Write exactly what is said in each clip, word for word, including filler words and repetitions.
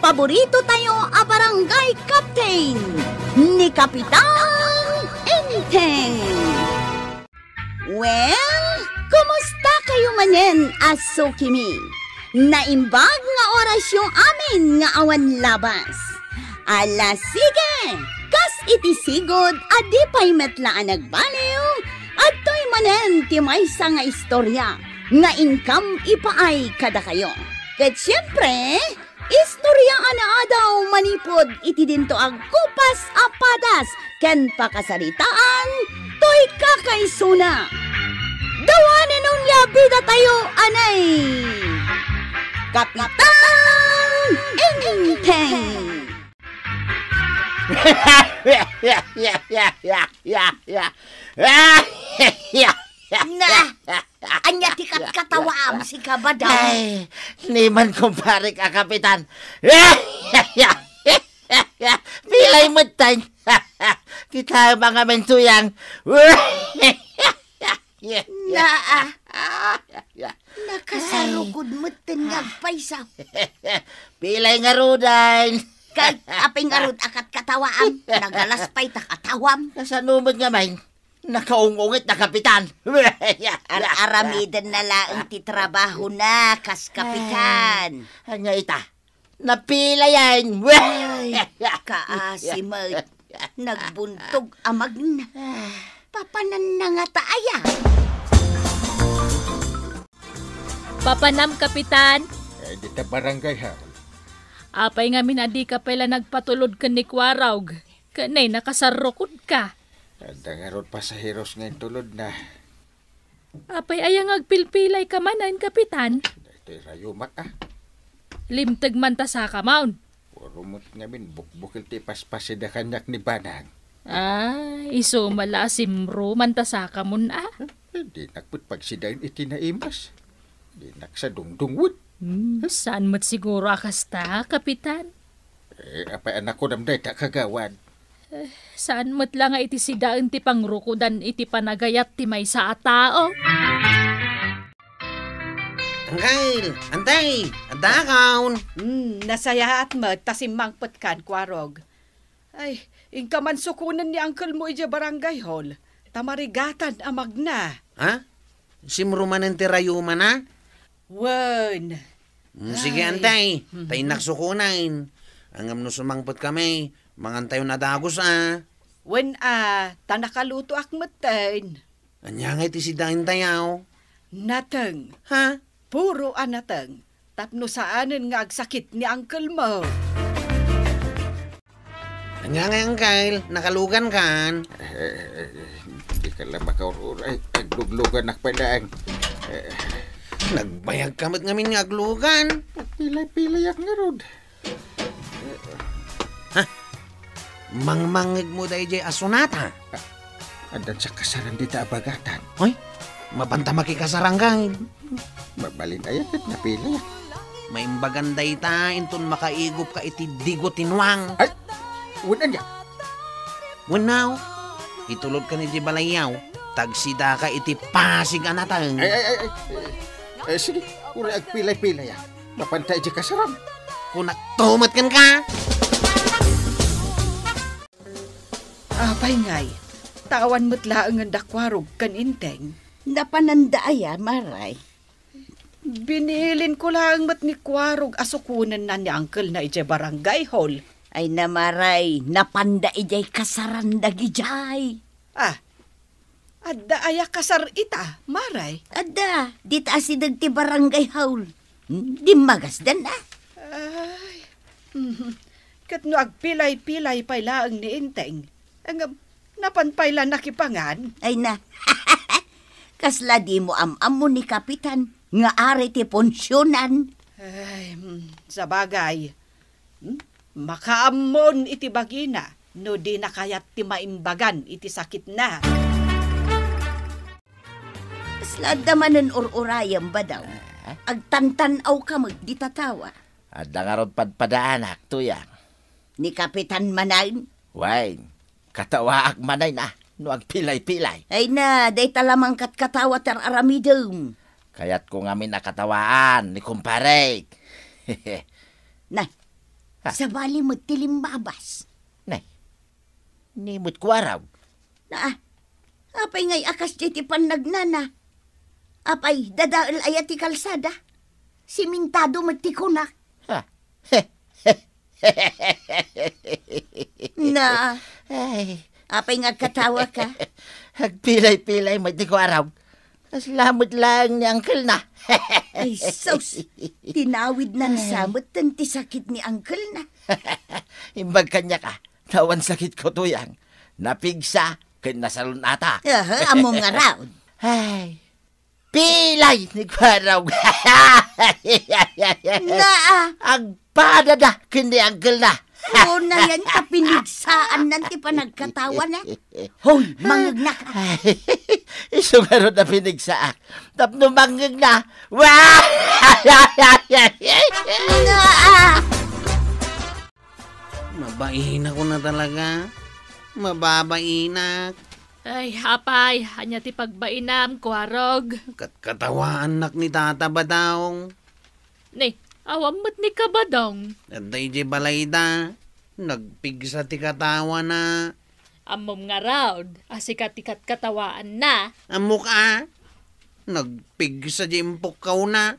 paborito tayo a barangay captain, ni Kapitan Enteng. Well, kumusta kayo manen a sukimi? Naimbag nga orasyo amin nga awan labas. Ala, sige! Kas iti sigud a di pay met la a nagbaliw, adtoy manen ti maysa nga istorya nga inkam ipaay kadakayo. Ket siempre, istorya a naadaw manipud iti dinto a kupas a padas ken pakasaritaan toy kakaisuna. Dawanen unya bidatayo, anay! Kapitan Enteng! Na, ania ti katkatawaam, sika, Badong? Ay, ni man, kumparek a kapitan. Pilay metten. Kita, mga mentuyang. Na, ah, nakasarukod metten nga agpayso. Pilay ngaruden. Kay, apay ngarud a katkatawaam, nagalas pay ta katawam. Kasano met ngamin? Nakaung-ungit na kapitan. Ar-aramiden na laeng ti trabahona, kas kapitan. Ania ita? Napilayan. Ay, kaasi met. Nagbuntog a magna. Papananna ngata aya? Papanam, Kapitan. Ay, dita barangay hall. Apay ngamin a dika pay la nagpatulod ken ni Kuarog? Ken nay, nakasarrukodka. Adda ngarud pasaheros nga intulodna. Apay aya nga agpilpilayka manen, Kapitan? Daytoy rayumak, a. Limteg man ta sakamon. Puro met ngamin bukbukel ti ipaspasida kaniak ni Banang. Ah, isu met la a simro man ta sakamon, a? Eh, dinak met pagsidaen iti naimas. Dinak sa dungdungwet. Hmm, saan met siguro a kasta, Kapitan? Eh, apay a nakunam dayta, kagawad? Eh, saan met la nga iti sidaen ti pangrukodan iti panagayat ti maysa a tao? Angkel, Antay, adda akon. Hmm, nasayaat met ta simmangpetkan, Kuarog. Ay, inka man sukonen ni Uncle mo idiay barangay hall, ta marigatan a magna. Ha? Simro manen ti rayumana? Wen. Mm, sige, ay. Antay, mhm. Ta innak sukonen. Ngem no sumangpetkami, mangantayon a dagus, a. Wen, a, ta nakalutoak metten. Ania ngay ti sidaentayo? Nateng. Ha? Puro a nateng. Tapno saanen nga agsakit ni uncle mo. Ania ngay, uncle? Nakalugankan? Eh, eh, eh, di ka la makaur-uray. Aglugluganak pay laeng. Eh. Nagbayag ka met ngamin nga aglugan. Pilay-pilayak ngarud. Ha? Mangmangngeg mo daydiay a sonata? Addan sa kasaran dita a bagatan. Hoy, mapanta makikasaranggan. Mabalin aya ket napilayak. Maimbagan dayta inton makaigupka iti digo ti nuang. Ay, wen ania? Wenno, itulodka idiay balayyo, ta agsidaka iti pasig a nateng. Ay, ay, ay, ay. Eh, sige, uray agpilay-pilay, a. Mapanta idiay kasaran. Kunakto met kenka. Apay ngay, ta awan met laengen da Kuarog ken Enteng. Napananda aya, Maray? Binilinko laeng met ni Kuarog a sukonenna ni uncle-na idiay barangay hall. Ay na, Maray, napanda idiay kasaran dagidiay. Ah, adda aya kasar ita, Maray? Adda, dita asideg ti barangay hall. Hmm, dimmagasdan, a. Ay, mhm. Ket no agpilay-pilay pay laeng ni Enteng, ngem napan pay la nakipangan? Ay na, kasla dimo am-ammo ni Kapitan nga ari ti punsionan? Ay, hmm, sabagay. Hmm? Makaammon iti bagina no dina kayat ti maimbagan iti sakitna. Kasla adda manen ur-urayem, Badong? Ah? Agtantan-awka met dita tawa. Adda ngarud padpadaanak, Tuyang. Ni Kapitan manen? Wen, katawaak manen, a, no agpilay-pilay. Ay na, dayta la mangkatkatawa ti ar-aramidem. Kayatko ngamin a katawaan ni kumparek. Na, Ha? Sabali met ti limmabas. Nay, ni met kuarog. Naa, apay ngay a kasdi ti pannagnana? Apay, dadael aya ti kalsada? Simintado met ti kuna. Ha? Na, Ay, apay nga agkatawa ka? Agpilay-pilay met ti kuarog. Kasla met laeng ni uncle na. Ay, sus! Tinawid na sa met ti sakit ni uncle na. Imbag kaniak a, awan sakit ko, Tuyang. Napigsa ken nasalun-atak. Aha, ammom ngarud. Ay, pilay ni kuarog. Naa. Agpadada ken ni uncle na. Unayen ta pinigsaannan ti panagkatawana. Hoy, mangegnaka. Isu ngarud a pinigsaak. Tapno mangngegna. Wa! Naa! Mabainak na talaga. Mababainak. Ay, apay, ania ti pagbainam, kuarog? Katkatawaannak ni Tata Badong. Ni, awan met ni Kabadong. Adda idiay balayda. Nagpigsa ti katawana. Ammom ngarud a sika ti katkatawaanna. Ammok a. Nagpigsa di impukkawna.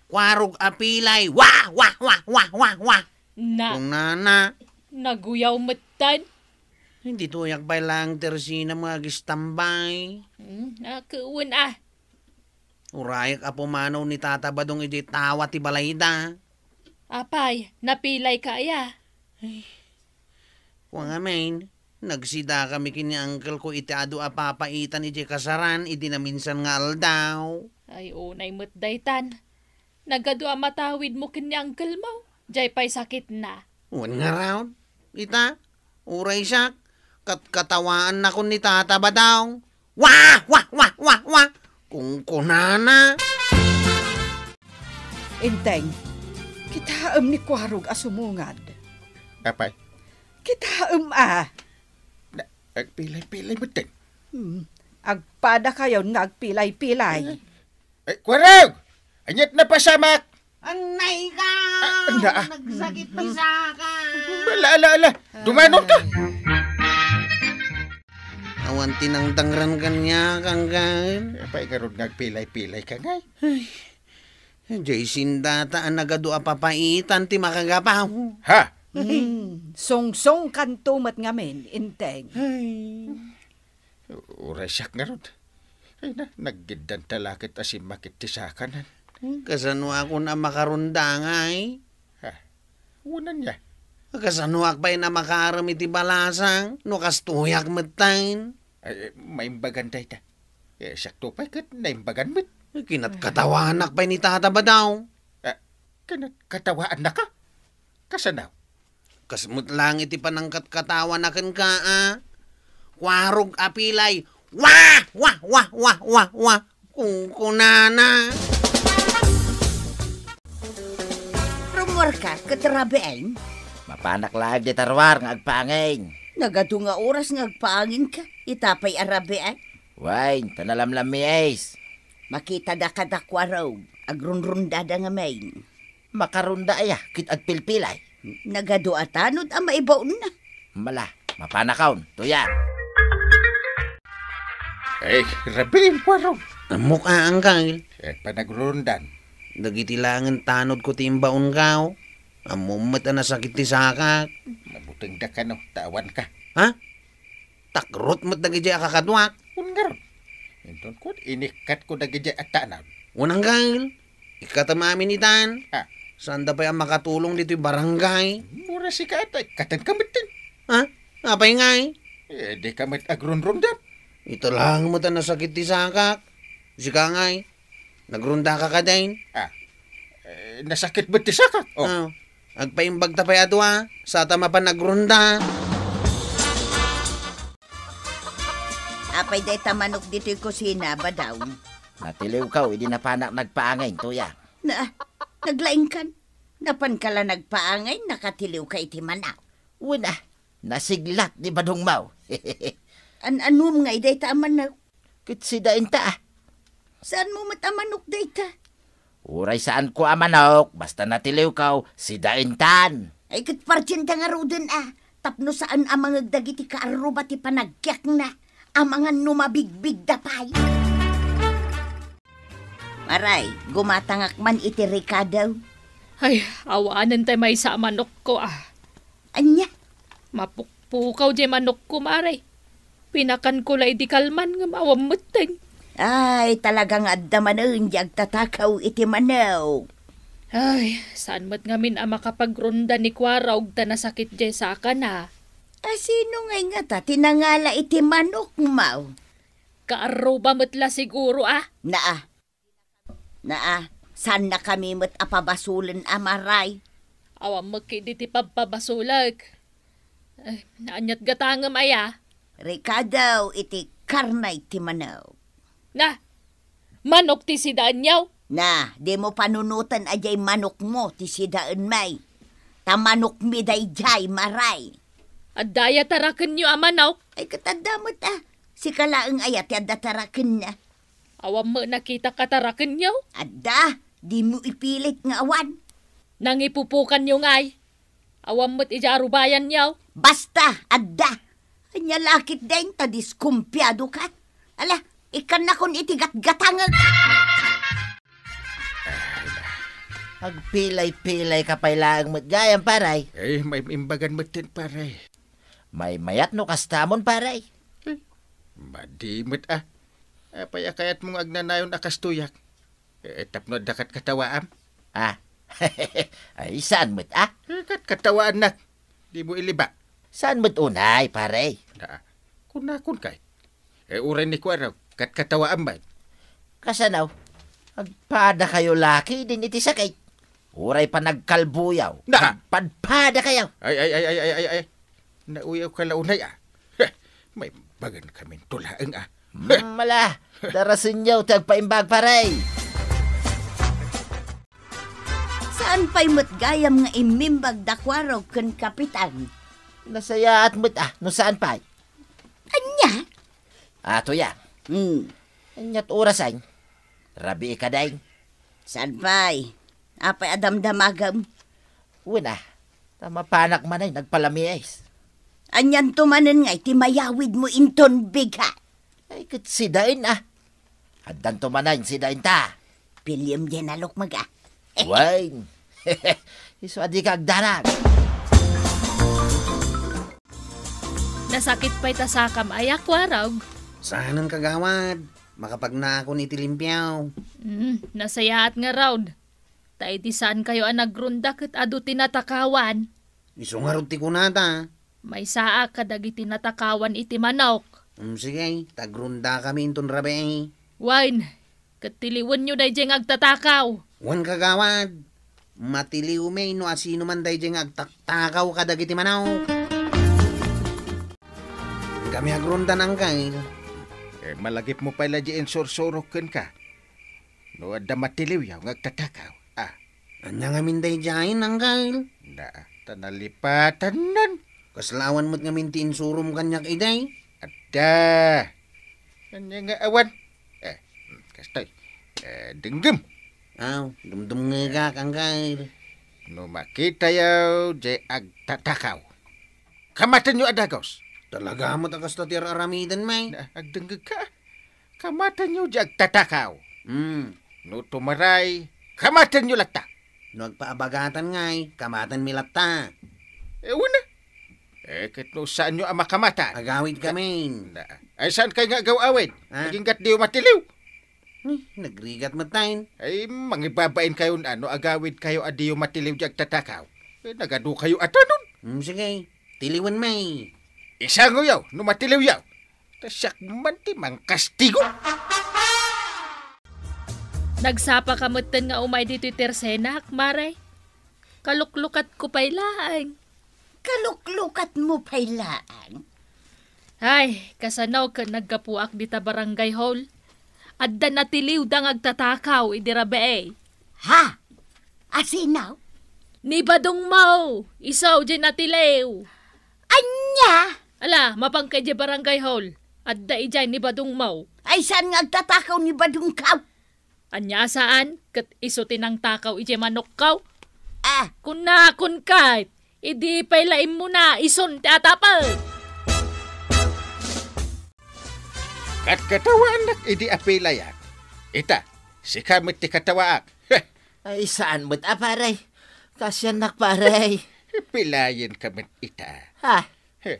Kuarog a pilay. Wah, wah, wah, wah, wah, wah. Na. Kunana. Naguyaw metten. Ditoyak pay laeng ti resina nga agistambay. Hmm, a, ket wen a. Urayak a pumanaw ni Tata Badong idiay tawa ti balayda. Apay, napilayka aya? Ay, kua ngamin, nagsidakami ken ni uncle ko iti adu a papaitan idiay kasaran idi naminsan nga aldaw. Ay, unay met daytan. Nagadu a matawidmo ken ni uncle mo. Jay pay sakitna. Wen ngarud, ita, uray siak, katkatawaannakon ni Tata Badong. Wah! Wah! Wah! Wah! Wah! Kunkunana. Enteng, kitaem ni Kuarog a sumungad. Apay? Kitaem a. Na, agpilay-pilay metten. Hmm, agpadakayon nga agpilay-pilay. Eh, Kuarog! Ania't napasamak? Anay ka! Ah, anda, ah. Nagsakit ti saka. Ala, ala, ala. Dumanon ka. Awan tinangtangran kaniak, anggan. Apay ngarud nga agpilay-pilay ka ngay? Ay, jay sindata a nagadu a papaitan ti makagapaw. Ha? Hmm, songsongkanto met ngamin, Enteng. Ay. Uray siak ngarud. Ay na, naggiddanta la ket a simmakit ti sakanan. Hmm, kasanoakon a makarunda ngay? Ha? Unan ya. Kasanoak pay a makaarem iti balasang no kastoyak metten? Ay, eh, maimbagan dayta. Eh, siakto pay ket naimbagan met. Kinatkatawanak pay ni Tata Badaw. Ah, kinatkatawaannaka? Kasano? Kas met lang iti panangkatkatawana kenka, a. Kuarog a pilay. Wah! Wah! Wah! Wah! Wah! Wah! Kunkunana. Rummuarka ket rabiin? Mapanak laeng dita ruar nga agpaangin. Nagadu nga oras nga agpaanginka, ita pay a rabiin? Wen, ta nalamlammiis. Makitadaka da Kuarog, agrunrundada ngamin. Makarunda aya ket agpilpilay? Nagadu a tanod a maibaonna. Mala, mapanakon, Tuyang. Ay, rabiin, Kuarog. Ammok a, Angkel. Eh, panagrundan. Dagiti langen tanodko ti imbaonko. Ammom met a nasakit ti sakak. Mabutengda kano, ta awanka. Ha? Takrot met dagidiay a kakaduak. Wen ngarud. Inton kuan, inikkatko dagidiay a tanod. Wen, Angkel. Ikkatem amin itan. Ah. Saanda pay a makatulong ditoy barangay. Mura sika ata, ikkatenka metten. Ha? Apay ngay? Eh, dika met agrunrundan. Ita lang met a nasakit ti sakak. Sika ngay? Nagrundaka kadin? Ah. Eh, nasakit met ti sakak. Oh. Ah. Agpaimbagta pay a dua, sata mapan agrunda. Apay dayta manok ditoy kusina, Badaw? Natiliwkaw idi napanak nagpaangin, Tuyang. Na, naglaingkan. Napanka la nagpaangin, nakatiliwka iti manok. Wen a, nasiglat ni badongmo. An-anom ngay dayta a manok? Ket sidainta, a. Saanmo met a manok dayta? Uray saanko a manok, basta natiliwkaw, sida Ay, ket pardienta ngaruden a, tapno saan a mangeg dagiti kaarruba ti panagkiakna, amangan no mabigbigda pay. Maray, gumatangak man iti rekado. Ay, awanen tay maysa a manokko, a. Ania? Mapukpukaw diay manokko, Maray. Pinakanko la idi kalman ngem awan metten. Ay, talaga nga adda manen di agtatakaw iti manok. Ay, saan met ngamin a makapagronda ni Kuarog ta nasakit diay sakana. A, sino ngay ngata ti nangala iti manokmo? Kaarruba met la siguro, a. Naa. Naa, saannakami met a pabasolen a, Maray. Awan met ketdi ti pagpabasolek. Eh, aniat gatangem aya? Rekado iti karne ti manok. Na, manok ti sidaenyo? Na, dimo panunoten a diay manokmo ti sidaenmi. Ta manokmi daydiay, Maray. Adda aya tarakenyo a manok? Ay, ket adda met a. Sika laeng aya ti adda tarakenna? Awan met nakitak a tarakenyo? Adda, dimo ipilit nga awan. Nangipupukanyo ngay? Awan met idiay arubayanyo? Basta, adda. Ania la ketdin ta diskumpiadoka? Ala, ikkannakon iti gatgatangek. Agpilay-pilayka pay laeng met gayam, pare. Eh, maimbagan metten, pare. Maymayat no kastamon, pare. Eh, madi met a. Apay a kayatmo nga agnanayon a kastoyak? Eh, tapno adda katkatawaam? Ah. Ay, saan met, ah? Eh, katkatawaannak. Dimo ilibak. Saan met unay, pare? Na, kunakon kay. Eh, uray ni Kuarog, katkatawaam man. Kasano? Agpadakayo la ketdin iti sakit. Uray panagkalbuyaw. Na! Agpadpadakayo. Ay, ay, ay, ay, ay, ay, ay. Nauyawka la unay, ah. Heh, maimbagan kamin to laeng, ah. Hmm, ala, darasenyo ti agpaimbag, pare. Saan pay met gayam nga immimbag da Kuarog ken Kapitan? Nasayaat met, ah, no saan pay. Ania? Ato ya. Hmm. Aniat orasen? Rabii kadi? Saan pay? Apay a damdamagem? Wen a, ta mapanak manen nagpalamiis. Anianto manen nga iti mayawidmo inton bigat? Ay, ket sidaen a. Addanto manen sidaenta. Piliem diay nalukmeg a. Wen. Isu a dika agdanag. Nasakit pay ta sakam aya, Kuarog? Saanen, kagawad. Makapagnaakon iti limpio. Mm, nasayaat ngarud. Ta idi saankayo a nagronda ket adu ti natakawan. Isu ngarud ti kunata. Maysaak kadagiti natakawan iti manok. Mm, sige, ta agrondakami inton rabii. Wen, ket tiliwenyo daydiay nga agtatakaw. Wen, kagawad. Matiliwmi no asinoman daydiay nga agtaktakaw kadagiti manok. Kami agronda, Angkel. Eh, malagipmo pay la di insursurok kenka. No adda matiliwyaw nga agtatakaw, ah. Ania ngamin daydiay, Angkel? Na, ta nalipatanan. Kasla awan met ngamin ti insurom kaniak idi? Adda. Ania nga awan? Eh, kastoy. Eh, denggem. Aw, dumdumngegak, Angkel. No makitayo diay agtatakaw, kamatenyo a dagus. Talaga met a kasta ti ar-aramidenmi. Na, agdenggegka. Kamatenyo diay agtatakaw. Hmm. No tumaray, kamatenyo latta. No agpaabagatan ngay, kamatenmi latta. Eh, wen a. Eh, ket no saanyo a makamatan. Agawidkamin. Na, ay, saan kay nga agaw-awid? Ah. Aginggat diyo matiliw. Eh, nagrigat met tayen. Ay, mangibabain kayon a no agawidkayo a diyo matiliw diay agtatakaw. Eh, nagadu kayo a tanon. Hmm, sige. Tiliwenmi. Isangoyo no matiliwyo. Ta siak man ti mangkastigo. Nagsapaka metten nga umay ditoy tersenak, Mare. Kaluklukatko pay laeng. Kaluklukatmo pay laeng? Ay, kasano ken naggapuak dita barangay hall? Adda natiliwda nga agtatakaw idi rabii. Ha? Asino? Ni Badong Mau, isu diay natiliw. Ania? Ala, mapanka idiay barangay hall. Adda idiay ni Badong Mau. Ay, saan nga agtatakaw ni Badong Kau? Ania a saan? Ket isu ti nangtakaw idiay manokko? Ah. Kunakon ket, Idi pay la immuna, isun ti atapek. Kat katawaannak idi apilayak. Ita, sika met ti katawaak. Heh. Ay, saan met a, pare? Kasiannak, pare. Pilayenka met ita. Ha? Heh.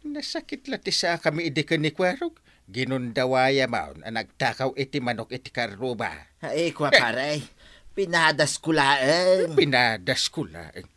Nasakit la ti saakami idi ken ni Kuarog. Ginundawayam a nagtakaw iti manok iti karruba. Ay, kua, pare. Pinadasko laeng. Pinadasko laeng.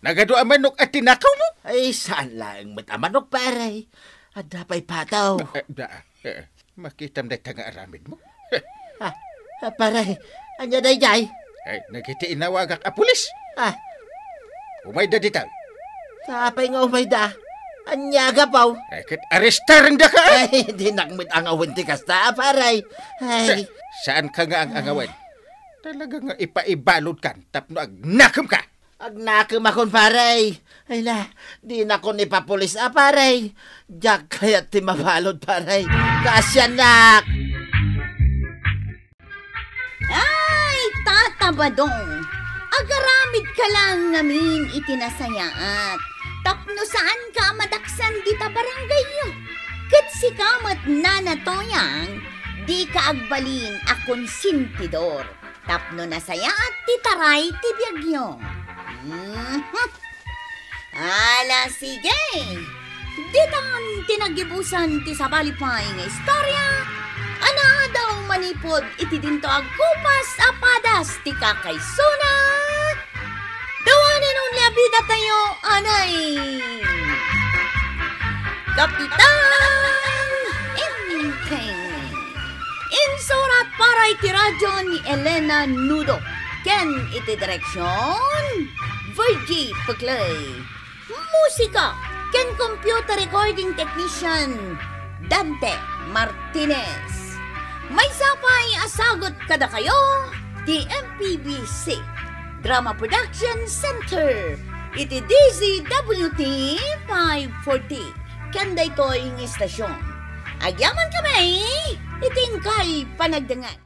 Nagadu a manok a tinakawmo? Ay, saan laeng met a manok, pare. Adda pay pataw. Eh, da, eh, makitam dayta nga aramidmo. Ah, ah, pare, ania daydiay? Ay, nagiti inawagak a pulis. Ah. Umayda dita. Apay nga umayda? Ania gapu? Ay, ket arestarendaka. Ay, dinak met angawen ti kasta, pare. Ay. Sa-, saan ka nga ang angawen? Talaga nga ipaibalod kan tapno agnakemka. Agnakemakon, pare. Ay la, dinakon ipapulis a, pare. Diak kayat ti mabalod, pare. Kasiannak. Ay, Tata Badong, agaramidka lang ngamin iti nasayaat tapno saanka a madaksan dita barangayyo. Ket sika met, Nana Toyang, dika agbalin a konsentidor tapno nasayaat ti taray ti biagyo. Mhm. Ala, sige. Ditan ti naggibusan ti sabali pay nga istorya a naadaw manipud iti dinto agkupas a padas ti kakaisuna. The one and only a bidatayo, anay, Kapitan Enteng. Insurat para iti radyo ni Elena Nudo ken iti direksion, Virgie Peclay. Musika ken computer recording technician, Dante Martinez. Maysa pay a sagut kadakayo ti M P B C Drama Production Center iti D Z W T five forty. Ken daytoy nga istasyon, agyamankami iti inkay panagdengngeg.